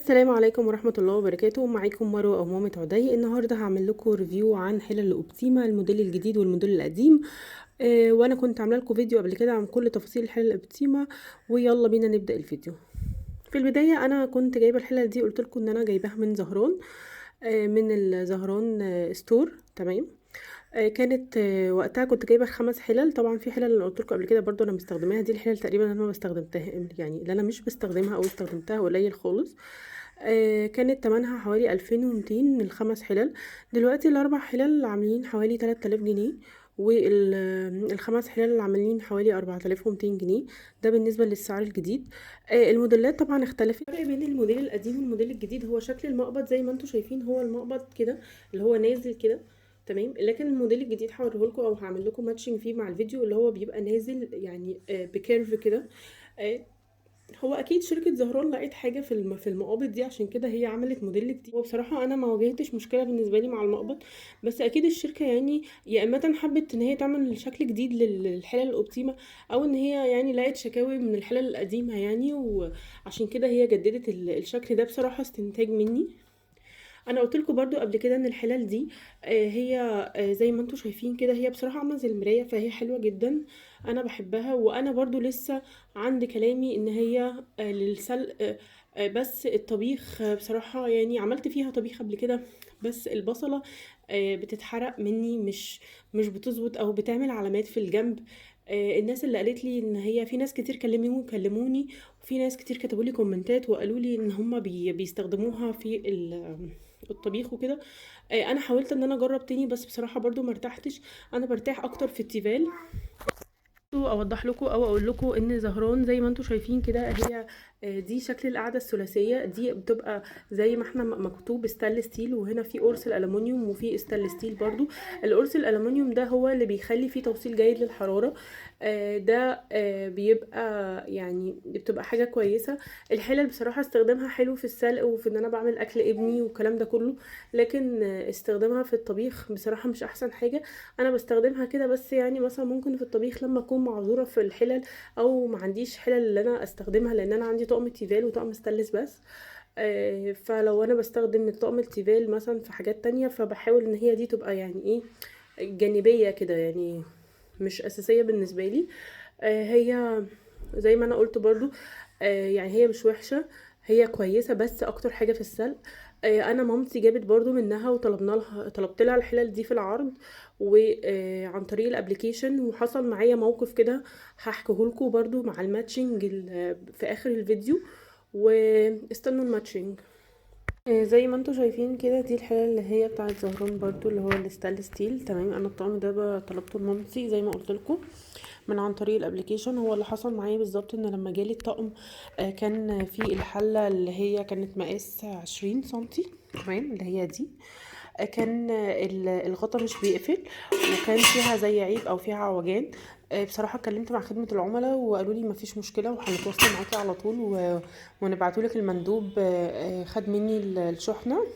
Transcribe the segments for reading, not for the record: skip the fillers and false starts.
السلام عليكم ورحمة الله وبركاته. معاكم مروة أو مامة عدي. النهاردة هعمل لكم review عن حلل الأوبتيما، الموديل الجديد والموديل القديم. وانا كنت عامله لكم فيديو قبل كده عن كل تفاصيل الحلل الأوبتيما، ويلا بينا نبدأ الفيديو. في البداية انا كنت جايبة الحلل دي، قلت لكم ان انا جايباها من زهران، من الزهران store. تمام. كانت وقتها كنت جايبه 5 حلل. طبعا في حلل اللي قلت لكم قبل كده برضو انا مستخدماها، دي الحلل تقريبا انا ما بستخدمتها، يعني اللي انا مش بستخدمها او استخدمتها قليل خالص. كانت تمنها حوالي 2200 الخمس حلل. دلوقتي الاربع حلل عاملين حوالي 3000 جنيه، والخمس حلل عاملين حوالي 4200 جنيه. ده بالنسبة للسعر الجديد. الموديلات طبعا اختلفت. الفرق بين الموديل القديم والموديل الجديد هو شكل المقبض، زي ما انتم شايفين هو المقبض كده اللي هو نازل كده، تمام. لكن الموديل الجديد هوريه لكم او هعمل لكم matching فيه مع الفيديو، اللي هو بيبقى نازل يعني ب curve كده. هو اكيد شركة زهران لقيت حاجة في المقابض دي، عشان كده هي عملت موديل جديد. هو بصراحة انا ما واجهتش مشكلة بالنسبة لي مع المقبض، بس اكيد الشركة يعني يا اما حبت ان هي تعمل شكل جديد للحلل الاوبتيما، او ان هي يعني لقت شكاوي من الحلل القديمة يعني، وعشان كده هي جددت الشكل ده. بصراحة استنتاج مني. انا قلت لكم برضو قبل كده ان الحلل دي هي زي ما انتم شايفين كده، هي بصراحة عامله زي المراية، فهي حلوة جدا، انا بحبها. وانا برضو لسه عند كلامي ان هي للسلق، بس الطبيخ بصراحة يعني عملت فيها طبيخ قبل كده، بس البصله بتتحرق مني، مش بتظبط او بتعمل علامات في الجنب. الناس اللي قالت لي ان هي في ناس كتير كلموني، وفي ناس كتير كتبوا لي كومنتات وقالوا لي ان هم بيستخدموها في الطبيخ وكده. انا حاولت ان انا اجرب تاني، بس بصراحة برضو ما ارتحتش. انا برتاح اكتر في التيفال. اوضح لكم او اقول لكم ان زهران زي ما انتم شايفين كده، هي دي شكل القاعدة الثلاثية دي، بتبقى زي ما احنا مكتوب stainless steel، وهنا في قرص الالومنيوم وفي stainless steel برضو. القرص الالومنيوم ده هو اللي بيخلي فيه توصيل جيد للحرارة. ده بيبقى يعني بتبقى حاجة كويسة. الحلل بصراحة استخدامها حلو في السلق وفي ان انا بعمل اكل ابني والكلام ده كله، لكن استخدامها في الطبيخ بصراحة مش احسن حاجة. انا بستخدمها كده بس، يعني مثلا ممكن في الطبيخ لما اكون معذوره في الحلل او ما عنديش حلل اللي انا استخدمها، لان انا عندي طقم تيفال وطقم ستانلس بس. فلو انا بستخدم الطقم التيفال مثلا في حاجات تانية، فبحاول ان هي دي تبقى يعني ايه جانبيه كده، يعني مش اساسية بالنسبة لي. هي زي ما انا قلت برضو، يعني هي مش وحشة، هي كويسة، بس اكتر حاجة في السلق. انا مامتي جابت برضو منها وطلبنا لها، طلبت لها الحلل دي في العرض وعن طريق ال application، وحصل معايا موقف كده هحكيه لكم برضو مع ال matching في اخر الفيديو، واستنوا ال matching. زي ما انتم شايفين كده، دي الحلل اللي هي بتاعه زهران برضو، اللي هو ال stainless steel. تمام. انا الطقم ده طلبته لمامتي زي ما قلت لكم من عن طريق ال application. هو اللي حصل معايا بالظبط ان لما جالي الطقم، كان في الحلة اللي هي كانت مقاس 20 سنتي، تمام، اللي هي دي، كان الغطا مش بيقفل، وكان فيها زي عيب او فيها عوجان. بصراحة اتكلمت مع خدمة العملاء وقالوا لي مفيش مشكلة وهنتواصل معاكي على طول ونبعتولك المندوب. خد مني الشحنة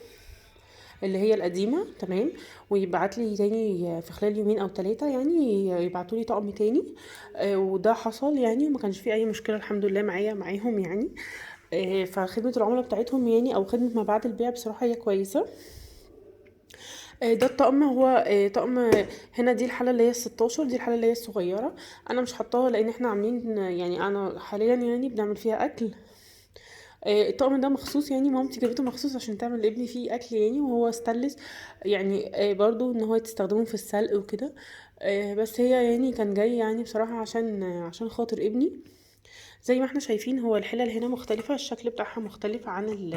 اللي هي القديمة، تمام، ويبعت لي تاني في خلال يومين او 3، يعني يبعتوا لي طقم تاني. وده حصل يعني، وما كانش فيه اي مشكلة الحمد لله معاهم يعني. فخدمه العملاء بتاعتهم يعني او خدمة ما بعد البيع بصراحة هي كويسة. ده الطقم هو طقم هنا. دي الحلة اللي هي 16، دي الحلة اللي هي الصغيرة، انا مش حطاها لان احنا عاملين يعني انا حاليا يعني بنعمل فيها اكل. الطقم ده مخصوص، يعني مامتي جابته مخصوص عشان تعمل لابني فيه اكل يعني، وهو ستانلس يعني، برضو ان هو تستخدمه في السلق وكده. بس هي يعني كان جاي يعني بصراحة عشان خاطر ابني. زي ما احنا شايفين هو الحلل هنا مختلفة، الشكل بتاعها مختلف عن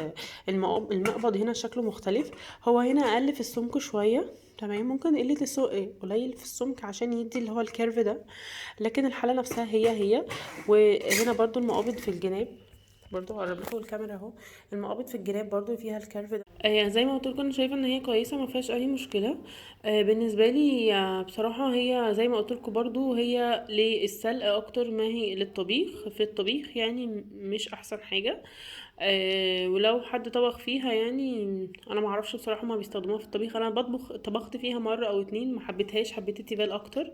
المقبض هنا شكله مختلف. هو هنا اقل في السمك شوية، تمام، ممكن قلة السمك قليل في السمك عشان يدي اللي هو ال curve ده، لكن الحلة نفسها هي هي. وهنا برضو المقابض في الجناب، برضو هقرب لكم الكاميرا اهو، المقابض في الجناب برضو فيها ال curve ده. زي ما قلت لكم انا شايفه ان هي كويسة، ما فيهاش اي مشكلة. بالنسبة لي، بصراحة هي زي ما قلت لكم برضو هي للسلق اكتر ما هي للطبيخ. في الطبيخ يعني مش احسن حاجة. ولو حد طبخ فيها يعني، انا ما اعرفش بصراحة ما بيستخدموها في الطبيخ. انا طبخت فيها مرة او اتنين، ما حبيتهاش، حبيت التيفال اكتر.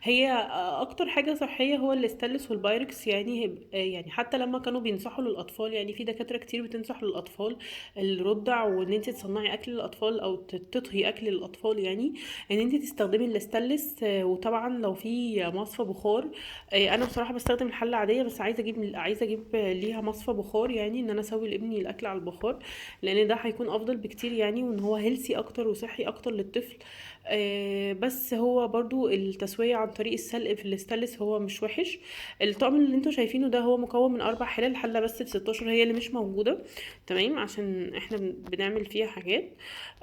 هي اكتر حاجة صحية هو الاستانلس والبايركس يعني. يعني حتى لما كانوا بينصحوا للاطفال، يعني في دكاترة كتير بتنصح للاطفال الرضع، وان انت تصنعي اكل للاطفال او تطهي اكل للاطفال، يعني ان انت تستخدمي الاستانلس. وطبعا لو في مصفى بخار، انا بصراحة بستخدم الحلة العادية، بس عايزه اجيب ليها مصفى بخار، يعني ان انا اسوي لابني الاكل على البخار، لان ده هيكون افضل بكتير يعني، وان هو healthy اكتر وصحي اكتر للطفل. بس هو برضو التسوية عن طريق السلق في الاستانلس هو مش وحش. الطقم اللي انتوا شايفينه ده هو مكون من 4 حلل، حله بس ال 16 هي اللي مش موجودة، تمام، عشان احنا بنعمل فيها حاجات.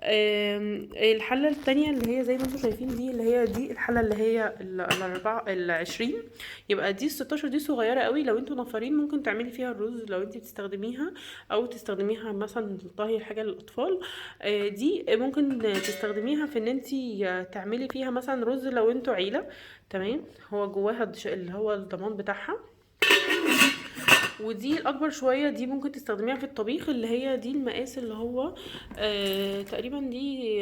الحلة التانية اللي هي زي ما انتوا شايفين دي، اللي هي دي الحلة اللي هي الأربعة العشرين، يبقى دي الستاشر دي صغيرة قوي، لو انتوا نفرين ممكن تعملي فيها الرز لو انتي بتستخدميها، او تستخدميها مثلا لطهي حاجة للاطفال. دي ممكن تستخدميها في ان انتي تعملي فيها مثلا رز لو انتوا عيله، تمام. هو جواها اللي هو الضمان بتاعها. ودي الاكبر شوية، دي ممكن تستخدميها في الطبيخ، اللي هي دي المقاس اللي هو تقريبا دي،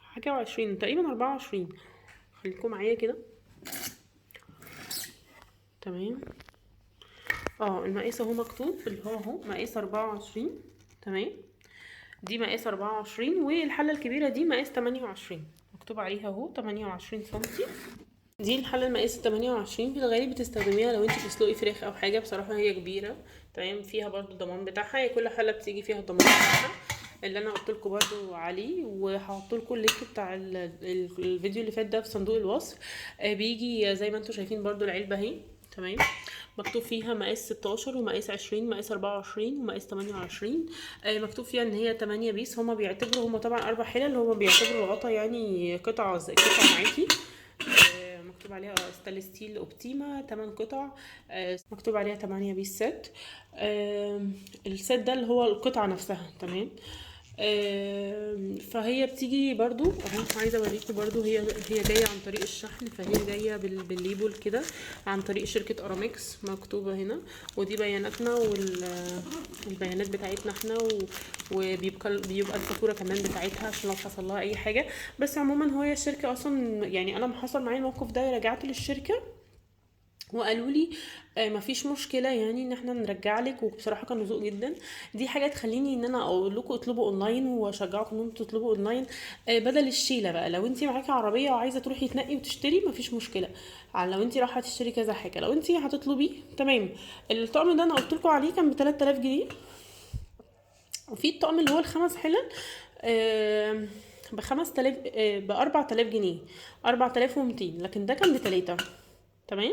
حاجة وعشرين، تقريبا 24. خليكم معايا كده، تمام. المقاس اهو مكتوب، اللي هو اهو مقاس 24، تمام. دي مقاس 24، والحله الكبيرة دي مقاس 28، مكتوب عليها اهو 28 سنتي. دي الحلة المقاس 28 في الغالب بتستخدميها لو انت بتسلقي فراخ او حاجة، بصراحة هي كبيرة، تمام. فيها برضو الضمان بتاعها، هي كل حله بتيجي فيها الضمان بتاعها اللي انا قلت لكم برضو عليه، وهحط لكم ال link بتاع الفيديو اللي فات ده في صندوق الوصف. بيجي زي ما انتم شايفين برضو العلبة اهي، تمام، مكتوب فيها مقاس 16 ومقاس 20 مقاس 24 ومقاس 28. مكتوب فيها ان هي 8 piece. هما بيعتبروا، هما طبعا 4 حلل، هما بيعتبروا الغطا يعني قطعه معاكي. مكتوب عليها stainless steel اوبتيما 8 قطع، مكتوب عليها 8 piece set. ال set ده اللي هو القطعة نفسها، تمام. فهي بتيجي برضو اهو، عايزه اوريكم برضو هي جاية عن طريق الشحن، فهي جاية بال label كده عن طريق شركة ارامكس مكتوبة هنا، ودي بياناتنا والبيانات بتاعتنا احنا، وبيبقى الفاتورة كمان بتاعتها عشان لو حصل لها اي حاجة. بس عموما هو الشركة اصلا، يعني انا ما حصل معايا الموقف ده، رجعت للشركة وقالوا لي مفيش مشكلة يعني ان احنا نرجع لك، وبصراحة كانوا ذوق جدا. دي حاجة تخليني ان انا اقول لكم اطلبوا اونلاين، واشجعكم ان انتوا تطلبوا اونلاين، بدل الشيله بقى. لو انت معاكي عربية وعايزه تروحي تنقي وتشتري مفيش مشكلة، لو انت رايحة تشتري كذا حاجة، لو انت هتطلبي تمام. الطقم ده انا قلت لكم عليه كان ب 3000 جنيه، وفي الطقم اللي هو الخمس حلل، بخمس تلاف، بأربع تلاف جنيه، 4200، لكن ده كان ب3، تمام.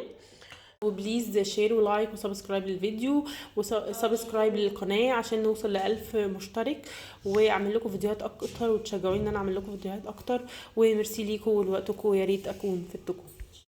و please share و like و subscribe للفيديو و subscribe للقناة عشان نوصل ل1000 مشترك، واعمل لكم فيديوهات اكتر، وتشجعوني ان انا اعمل لكم فيديوهات اكتر. وميرسي ليكم ولوقتكم، ويا ريت اكون فدتكم.